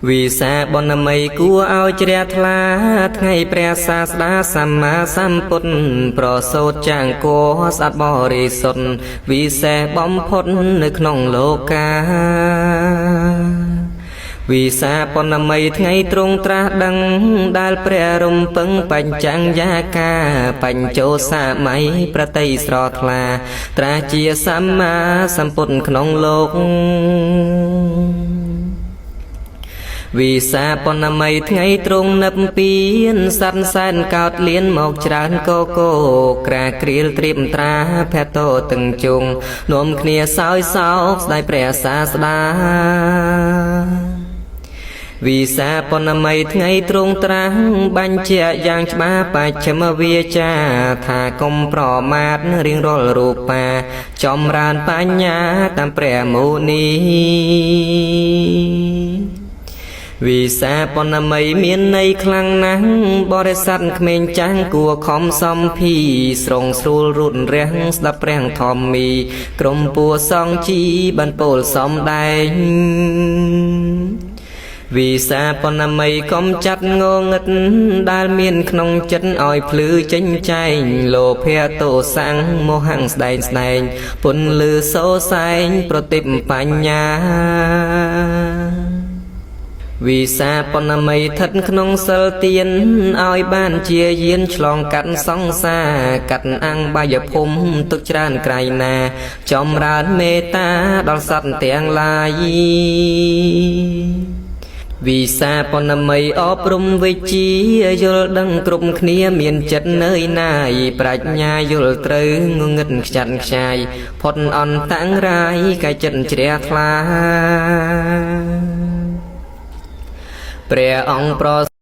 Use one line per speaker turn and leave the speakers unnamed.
វិសាបុណ្យមីគួរឲ្យជ្រះថ្លា ថ្ងៃព្រះសាស្តាសម្មាសម្ពុទ្ធប្រសូតចាងគោស្អាតបរិសុទ្ធវិសេសបំផុតនៅក្នុងលោកាវិសាបុណ្យមីថ្ងៃទ្រង់ត្រាស់ដឹង ដែលព្រះរំពឹងបញ្ចាំងយាកាបញ្ចោសម័យប្រតិស្រថ្លា ត្រាស់ជាសម្មាសម្ពុទ្ធក្នុងលោកវិសាបុណ្យមីថ្ងៃទ្រង់នឹពពៀនសត្វសែនកោតលៀនមកច្រើនកកោក្រាក្រៀលត្រៀមត្រាភតោទាំងជុងនាំគ្នាសោយសោកស្ដាយព្រះសាស្តាវិសាបុណ្យមីថ្ងៃទ្រង់ត្រាស់បញ្ជាក់យ៉ាងច្បាស់បច្ឆិមវាចាថាកុំប្រមាទរៀងរាល់រូបា ចម្រើនបញ្ញាតាមព្រះមុនីវិសាបុណ្យមីមានន័យខ្លាំងណាស់បរិស័ទក្មេងចាស់គួរខំសំភីស្រងស្រួលរូតរះស្ដាប់ព្រះធម្មី ក្រុមពួសង្ឃជីបានពោលសំដែងវិសាបុណ្យមីកុំចាត់ងងឹតដែលមានក្នុងចិត្តឲ្យភ្លឺចេញចែងលោភៈទោសៈមោហៈស្ដែងស្ដែងពន្លឺសូសែងប្រតិបបញ្ញាវិសាបុណ្យមីស្ថិតក្នុងសិលទានឲ្យបានជាយានឆ្លងកាត់សង្សារកាត់អង្គបាយភូមិទុកច្រើនក្រៃណា ចម្រើនមេត្តាដល់សត្វទាំងឡាយវិសាបុណ្យមីអប់រំវិជ្ជាយល់ដឹងគ្រប់គ្នាមានចិត្តនឿយណាយប្រាជ្ញាយល់ត្រូវងងឹតខ្ចាត់ខ្ចាយផុតអន្តរាយកាយចិត្តជ្រះថ្លាព្រះអង្គប្រ